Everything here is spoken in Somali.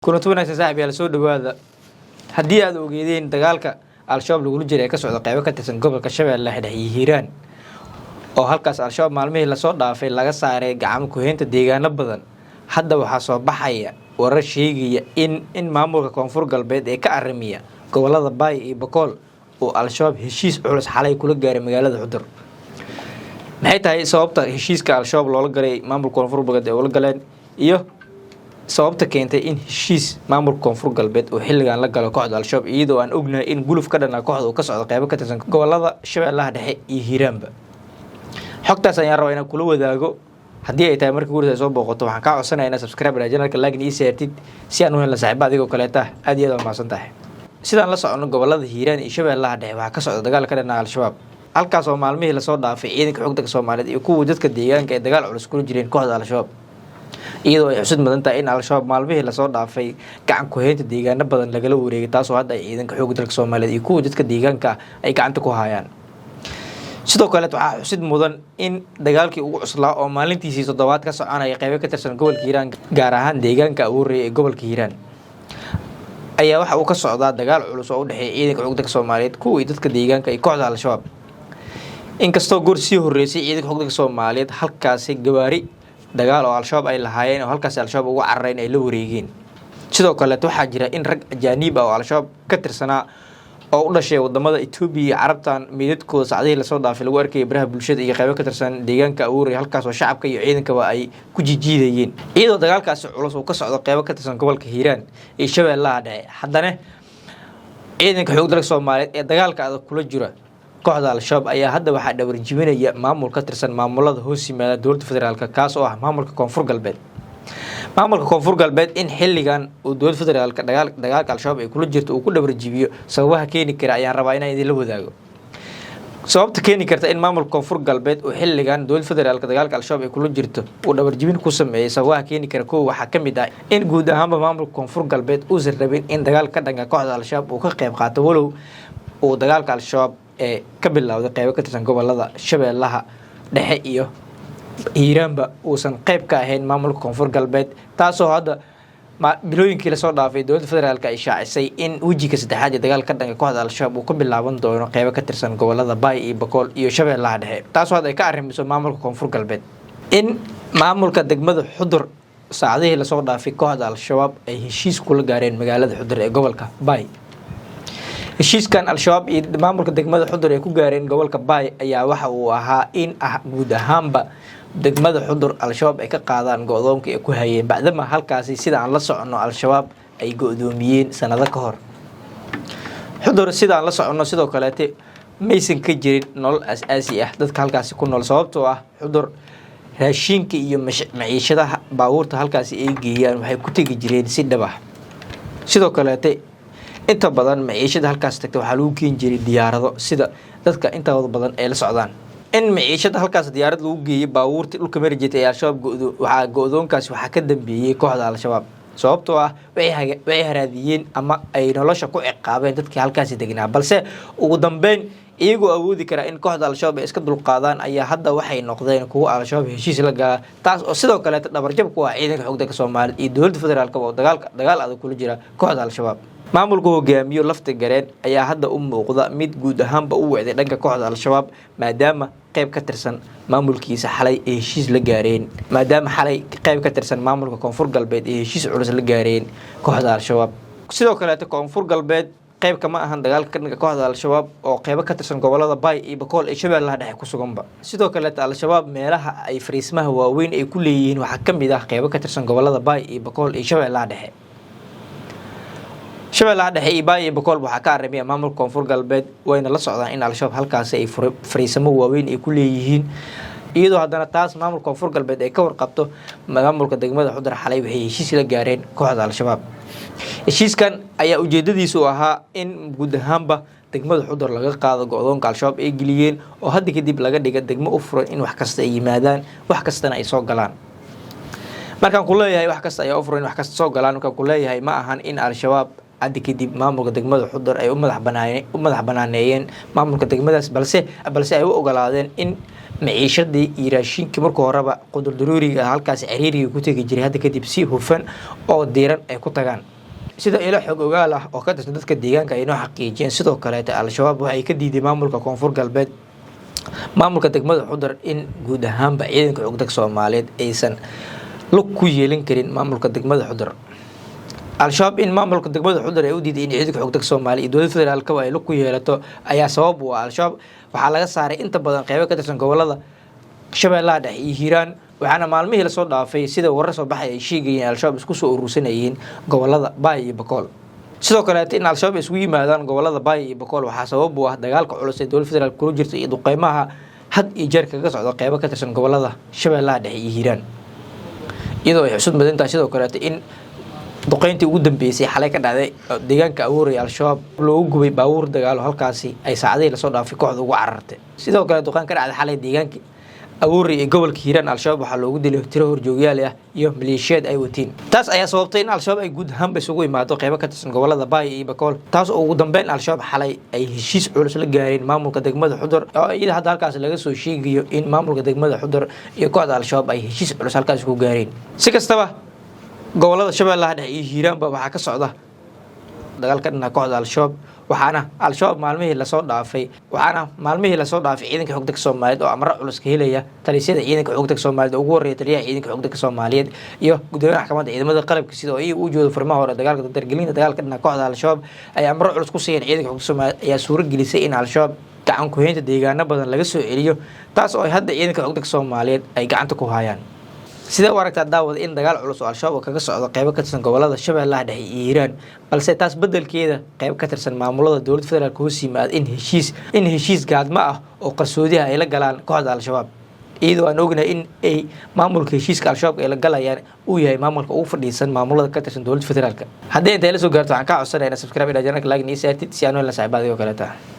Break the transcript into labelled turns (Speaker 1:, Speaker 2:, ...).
Speaker 1: Kulanti wanaagsan, saaxiib yaal, soo dhawaada. Haddii aad ogeedeen dagaalka Al-Shabaab lagula jira ee ka socda qeybo ka tirsan gobolka Shabeellaha Dhexe iyo Hiiraan, oo halkaas Al-Shabaab maalmihii lasoo dhaafay laga saaray gacmo ku-heynta deegaano badan, hadda waxaa soo baxaya warar sheegaya in maamulka Koonfur Galbeed ee ka arrimiya gobolada Baay iyo Bakool uu Al-Shabaab heshiis culus xalay kula gaaray magaalada Xudur. Maxay tahay sababta heshiiska Al-Shabaab loola galay, maamulka Koonfur Galbeed ee ula galeen, iyo sababta keentay in heshiis maamulka Koonfur Galbeed uu xilligan la galo kooxda Al-Shabaab, iyadoo aan ognahay in guluf ka dhana kooxda uu ka socdo qeybo ka tirsan gobolada Shabeellaha Dhexe iyo Hiiraanba? Xogtaas ayaan rabaa inaan kula wadaago. Haddii ay tahay markii gurisa ay soo booqato, waxaan kaa codsanaya inaad subscribe channelka, like ii saartid si aan u helno saaxiiba adigoo kaleeta. Aad iyo aad waa mahadsan tahay. Sidaan la soconno, gobolada Hiiraan iyo Shabeellaha Dhexe waxaa ka socda dagaal ka dhana Al-Shabaab, halkaas oo maalmihii lasoo dhaafay ciidanka xogta Soomaaliyeed iyo kuwa dadka deegaanka ay dagaal culus kula jireen kooxda Al-Shabaab, iyadoo ay xusid mudan tahay in Al-Shabaab maalmihii lasoo dhaafay gacan ku-heynta deegaano badan lagala wareegay, taasoo hadda ay ciidanka xoogga dalka Soomaaliyeed iyo kuwa dadka deegaanka ay gacanta ku hayaan. Sidoo kaleet, waxaa xusid mudan in dagaalkii ugu cuslaa oo maalintiisii toddobaad ka soconaya qeybo ka tirsan gobolka Hiiraan, gaar ahaan deegaanka Abuurey ee gobolka Hiiraan, ayaa waxa uu ka socdaa dagaal culus oo u dhexeeya ciidanka xoogga dalka Soomaaliyeed, kuwii dadka deegaanka iyo kooxda Al-Shabaab. Inkastoo goor sii horreysay ciidanka xoogga dalka Soomaaliyeed halkaasi gawaari dagaal oo Al-Shabaab ay lahaayeen oo halkaasi Al-Shabaab uga carareen ay la wareegeen. Sidoo kaleet, waxaa jira in rag ajaaniib ah oo Al-Shabaab ka tirsanaa oo u dhashay wadamada Itoobiya iyo Carabtan meydadkooda sacdihii lasoo dhaafay lagu arkayay baraha bulshada iyo qeybo ka tirsan deegaanka Abuuray, halkaas oo shacabka iyo ciidankaba ay ku jijiidayeen. Iyadoo dagaalkaasi culus uu ka socdo qeybo ka tirsan gobolka Hiiraan iyo Shabeellaha Dhexe, haddana ciidanka xoog dalka Soomaaliyeed ee dagaalka adag kula jira kooxda Al-Shabaab ayaa hadda waxaa dhawarjibinaya maamul ka tirsan maamulada hoos yimaada dowladda federaalka, kaas oo ah maamulka Koonfur Galbeed. Maamulka Koonfur Galbeed in xilligan uu dowladda federaalka dagaalka Al-Shabaab ay kula jirto uu ku dhabarjibiyo, sababaha keeni kara ayaan rabaa inaan idinla wadaago. Sababta keeni karta in maamulka Koonfur Galbeed uu xilligan dowladda federaalka dagaalka Al-Shabaab ay kula jirto uu dhabarjibin ku sameeyey, sababaha keeni kara, kow, waxaa ka mid ah in guud ahaanba maamulka Koonfur Galbeed uusan rabin in dagaal ka dhanka kooxda Al-Shabaab uu ka qayb qaato, walow uu dagaalka Al-Shabaab ee ka bilowday qeybo ka tirsan gobolada Shabeellaha Dhexe iyo Hiiraanba uusan qayb ka ahayn maamulka Koonfur Galbeed, taasoo hadda bilooyinkii lasoo dhaafay dowladda federaalk ay shaacisay in wejiga saddexaad ee dagaal ka dhanka kooxda Al-Shabaab uu ka bilaaban doono qeybo ka tirsan gobolada Baay iyo Bakool iyo Shabeellaha Dhexe, taasoo hadda ay ka arrimiso maamulka Koonfur Galbeed. In maamulka degmada Xudur saacadihii lasoo dhaafay kooxda Al-Shabaab ay heshiis kula gaareen magaalada Xudur ee gobolka Baay. Heshiiskan Al-Shabaab iyo maamulka degmada Xudur ay ku gaareen gobolka Baay ayaa waxa uu ahaa in guud ahaanba degmada Xudur Al-Shabaab ay ka qaadaan go-doonka ay ku hayeen, bacdama halkaasi, sida aan la soconno, Al-Shabaab ay go-doomiyeen sanado ka hor. Xudur, sida aan la soconno, sidoo kaleete maysan ka jirin nolol as-aasi ah dadka halkaasi ku nool, sababtoo ah Xudur raashinka iyo maciishadaha baabuurta halkaasi ay geeyaan waxay ku tegi jireen si dhab ah. Sidoo kaleete, inta badan maciishada halkaas tagta waxaa lagu keeni jiray diyaarado, sida dadka intooda badan ay la socdaan. In maciishada halkaas diyaarad lagu geeyey, baabuurta dhulka mari jirtay ee Al-Shabaab go-do, waxaa go-doonkaasi waxaa ka dambeeyey kooxda Al-Shabaab, sababtoo ah waxay haraadiyeen ama ay nolosha ku ciqaabeen dadkii halkaasi degnaa. Balse ugu dambeyn, iyagoo awoodi karaa in kooxda Al-Shabaab ay iska dulqaadaan, ayaa hadda waxay noqdeen kuwo Al-Shabaab heshiis la gala, taas oo sidoo kaleeta dhabarjab ku ah ciidanka xogdanka Soomaaliya iyo dowladda federaalk oo dagaalka dagaal adag kula jira kooxda Al-Shabaab. Maamulka hogaamiyo Lafta Gareen ayaa hadda u muuqda mid guud ahaanba u wecday dhanka kooxda Al-Shabaab, maadaama qayb ka tirsan maamulkiisa xalay ay heshiis la gaareen, maadaama xalay qayb ka tirsan maamulka Koonfur Galbeed ay heshiis culus la gaareen kooxda Al-Shabaab. Sidoo kaleeto, Koonfur Galbeed qayb kama ahan dagaalka ka dhanka kooxda Al-Shabaab oo qeybo ka tirsan gobolada Baay iyo Bakool ee Shabeellaha Dhexe ku suganba. Sidoo kaleeto, Al-Shabaab meelaha ay fariismaha waaweyn ay ku leeyihiin waxaa ka mid ah qeybo ka tirsan gobolada Baay iyo Bakool iyo Shabeellaha Dhexe. Shabeellaha Dhexe iyo Baay iyo Bakool waxaa ka arrimaya maamulka Koonfur Galbeed, wayna la socdaan in Al-Shabaab halkaasi ay fariisamo waaweyn ay ku leeyihiin. Iyadoo haddana taas maamulka Koonfur Galbeed ay ka warqabto, maamulka degmada Xudur xalay waxay heshiis la gaareen kooxda Al-Shabaab. Heshiiskan ayaa ujeedadiisu ahaa in guud ahaanba degmada Xudur laga qaado go-doonka Al-Shabaab ay geliyeen, oo hadda kadib laga dhiga degmo u furan in wax kasta ay yimaadaan, wax kastana ay soo galaan. Markaan ku leeyahay wax kasta ayaa u furan in wax kasta soo galaan, markaan ku leeyahay, ma ahan in Al-Shabaab Hadda kadib maamulka degmada Xudur ay u madax banaaneeyeen maamulka degmadaas, balse ay u ogolaadeen in maciishadii iyo raashinkii marka horeba qudur daruuriga ah halkaas ciriiriga ku tegi jiray hadda kadib si hufan oo diiran ay ku tagaan, sida ilo xog ogaal ah oo ka tirsan dadka deegaanka ay noo xaqiijiyeen. Sidoo kaleeta Al-Shabaab waxay ka diiday maamulka Koonfur Galbeed, maamulka degmada Xudur, in guud ahaanba ciidanka xogdag Soomaaliyeed aysan lug ku yeelin karin maamulka degmada Xudur. Al-Shabaab in maamulka degmada Xudur ay u diiday in ciidanka xogdag Soomaaliya iyo dowladda federaalkaba ay lug ku yeelato ayaa sabab u ah. Al-Shabaab waxaa laga saaray inta badan qeybo ka tirsan gobolada Shabeellaha Dhexe iyo Hiiraan, waxaana maalmihii lasoo dhaafay, sida warar soo baxay ay sheegayeen, Al-Shabaab isku soo urursanayeen gobolada Baay iyo Bakool. Sidoo kaleeta in Al-Shabaab ay isugu yimaadaan gobolada Baay iyo Bakool waxaa sabab u ah dagaalka culus ee dowladda federaalk kula jirta iyo duqeymaha had iyo jeer kaga socda qeybo ka tirsan gobolada Shabeellaha Dhexe iyo Hiiraan, iyadoo ay xusud mudan tahay sidoo kaleeta in duqeyntii ugu dambeysay xalay ka dhacday deegaanka Abuuray Al-Shabaab loogu gubay baabuur dagaalo, halkaasi ay saacadihii lasoo dhaafay kooxda ugu carartay. Sidoo kale duqeyn ka dhacday xalay deegaanka Abuuray ee gobolka Hiiraan Al-Shabaab waxaa loogu dilay tiro horjoogyaal ah iyo maleeshiyaad ay watiin. Taas ayaa sababtay in Al-Shabaab ay guud ahaanba isugu imaado qeybo ka tirsan gobolada Baay iyo Bakool, taas oo ugu dambeyn Al-Shabaab xalay ay heshiis culus la gaareen maamulka degmada Xudur, oo iyada hadda halkaas laga soo sheegayo in maamulka degmada Xudur iyo kooxda Al-Shabaab ay heshiis culus halkaas ku gaareen. Si kastaba, gobolada Shabeellaha Dhexe iyo Hiiraanba waxaa ka socda dagaalka dhinaca kooxda Al-Shabaab, waxaana maalmihii lasoo dhaafay ciidanka xogdagka Soomaaliyeed oo amro culus ka helaya talisyada ciidanka xogdagka Soomaaliyeed oo ugu horreeya taliyaha ciidanka xogdagka Soomaaliyeed iyo gudoomiyaha maxkamadda ciidamada qalabka sida oo iyaga u jooda furmaha hore dagaalka, dardargelinta dagaalka dhinaca kooxda Al-Shabaab ay amro culus ku siiyeen ciidanka xogdagka Soomaaliyeed ayaa suuro gelisay in Al-Shabaab gacan ku-haynta deegaano badan laga soo celiyo, taas oo ay hadda ciidanka xogdagka Soomaaliyeed ay gacanta ku hayaan. Sidee u aragtaa, daawada, in dagaal culus oo Al-Shabaab oo kaga socdo qeybo ka tirsan gobolada Shabeellaha Dhexe iyo Hiiraan, balse taas beddelkeeda qeyb ka tirsan maamulada dowladda federaalk hoos yimaada in heshiis gaadmo ah oo qarsoodiha ay la galaan kooxda Al-Shabaab, iyadoo aan ognahay in ay maamulka heshiiska Al-Shabaab ay la galayaan uu yahay maamulka ugu fadhiisan maamulada ka tirsan dowladda federaalk? Haddii intay la soo gaarto, waxaan kaa codsanaya subscribe ila channelka, like nii saartid si aan u helna saaxiibadii oo kaleeta.